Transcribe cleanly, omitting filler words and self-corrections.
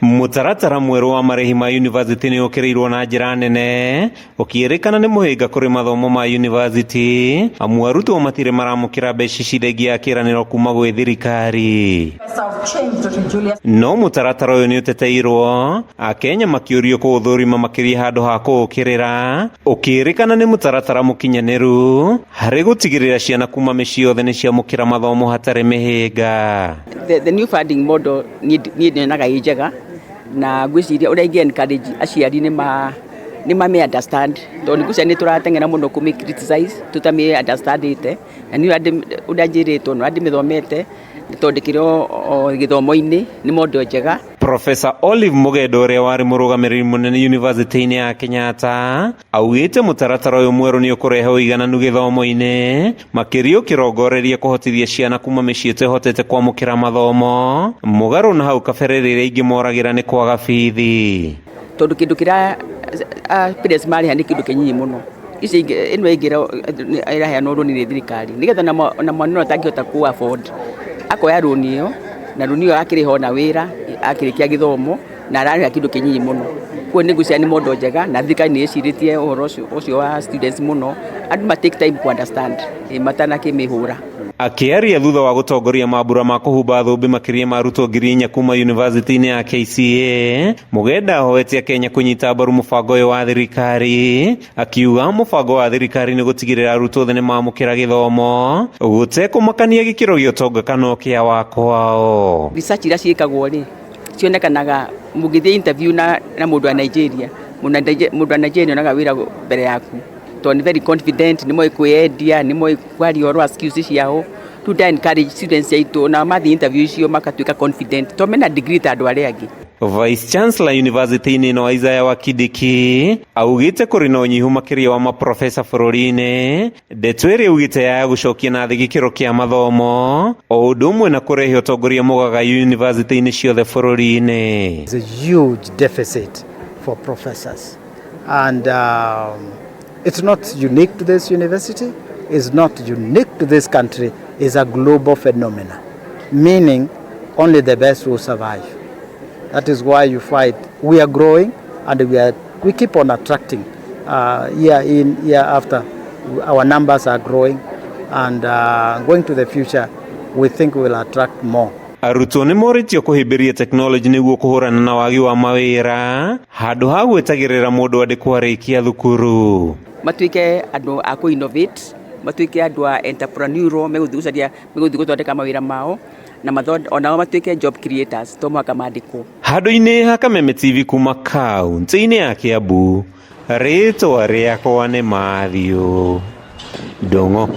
Mũtaratara mwerũ wa marĩhi ma yunivasĩtĩ nĩ ũkĩrĩirwo na njĩra nene, ũkĩĩrĩkana nĩ mũhĩnga kũrĩ mathomo ma yunivasĩtĩ amu arutwo matirĩ maramũkĩra mbeca ciringi ya kĩĩranĩro kuma gwĩ thirikari. No mũtaratara ũyũ nĩ ũteteirwo, Akenya makĩũrio kũũthũrima makĩria handũ ha kũũkĩrĩra, ũkĩĩrĩkana nĩ mũtaratara mũkinyanĩru harĩ gũtigĩrĩra ciana kuma mĩciĩ yothe nĩ ciamũkĩra mathomo hatarĩ mĩhĩnga. The new funding model niĩ nyonaga ĩ njega, na ngwĩciria ũrĩa ingĩ encourage aciari nĩ mame understand, tondũ ngwĩciria nĩ tũrateng'era mũno kũmĩ criticize tũtamĩ understandĩte. Na niĩ ũrĩa njĩrĩtwo na ũrĩa ndĩmĩthomete, tondũ ndĩkĩrĩ o gĩthomo-inĩ, nĩ model njega. Professor Olive Mugendo, ũrĩa warĩ mũrũgamĩrĩri mũnene yunivasĩtĩ-inĩ ya Kenyatta, augĩte mũtaratara ũyũ mwerũ nĩ ũkũrehe ũigananu gĩthomo-inĩ, makĩria ũkĩrongoreria kũhotithia ciana kuma mĩciĩ ĩtehotete kwamũkĩra mathomo, mũgarũ na hau kabere rĩrĩa aingĩ moragĩra nĩ kwaga bithi. Tondũ kĩndũ kĩrĩa parents marĩha nĩ kĩndũ kĩnyinyi mũno. Ici ingĩ, ĩno ĩngĩ ĩraheanwo rũni nĩ thirikari nĩgetha na mwana ũrĩa ũtangĩhota kũ afford akoya rũni ĩyo, na rũni ĩyo akĩrĩha ona wĩra akĩrĩkia gĩthomo, na ararĩha kĩndũ kĩnyinyi mũno. Koguo nĩ ngwĩciria nĩ model njega, na thirikari nĩ ĩcirĩtie ũhoro ũcio wa students mũno. Andũ ma take time ku understand matanakĩmĩhũra. Akĩaria thutha wa gũtongoria mambura ma kũhumba thũmbĩ makĩria ma arutwo 4,000 kuma yunivasĩtĩ-inĩ ya KCA, Mugenda ahoete Akenya kũnyita mbaru mũbango ũyũ wa thirikari, akiuga mũbango wa thirikari nĩ gũtigĩrĩra arutwo othe nĩ mamũkĩra gĩthomo gũtekũmakania gĩkĩro gĩa ũtonga kana ũkĩa wa kwao. Research iria ciĩkagwo rĩ, cionekanaga mũngĩthiĩ interview na mũndũ wa Nigeria, mũndũ wa Nigeria nĩonaga wĩra mbere yaku, tondũ nĩ very confident, nĩ moĩ kwĩyendia, nĩ moĩ kwaria ũhoro wa skills ciao. Rĩu nda encourage students aitũ na mathiĩ interview icio makatuĩka confident, tondũ mena degree ta andũ arĩa angĩ. Vice Chancellor University-inĩ ĩno Isaiah Wakindiki augĩte kũrĩ na ũnyihu makĩria wa maprofesa bũrũri-inĩ, ndeto ĩrĩa augĩte ya gũcokia na thĩ gĩkĩro kĩa mathomo o ũndũ ũmwe na kũrehe ũtongoria mũgagayu university-inĩ ciothe bũrũri-inĩ. There's a huge deficit for professors, and it's not unique to this university, it's not unique to this country, it's a global phenomenon, meaning only the best will survive. That is why you find we are growing and we keep on attracting year in, year after. Our numbers are growing, and going to the future, we think we will attract more. Arutwo nĩ morĩtio kũhĩmbĩria tekinoronjĩ nĩguo kũhũrana na wagi wa mawĩra handũ ha gwĩtagĩrĩra mũndũ andĩkwo arĩkia thukuru. Matuĩke andũ a kũ innovate, matuĩke andũ a entrepreneurial, megũthiĩ gũcaria, megũthiĩ gũthondeka mawĩra mao, na onao matuĩke job creators, to mũhaka mandĩkwo. Handũ-inĩ ha Kameme TV kuma kaunti-inĩ ya Kiambu, rĩtwa rĩakwa nĩ Matthew Ndung'u.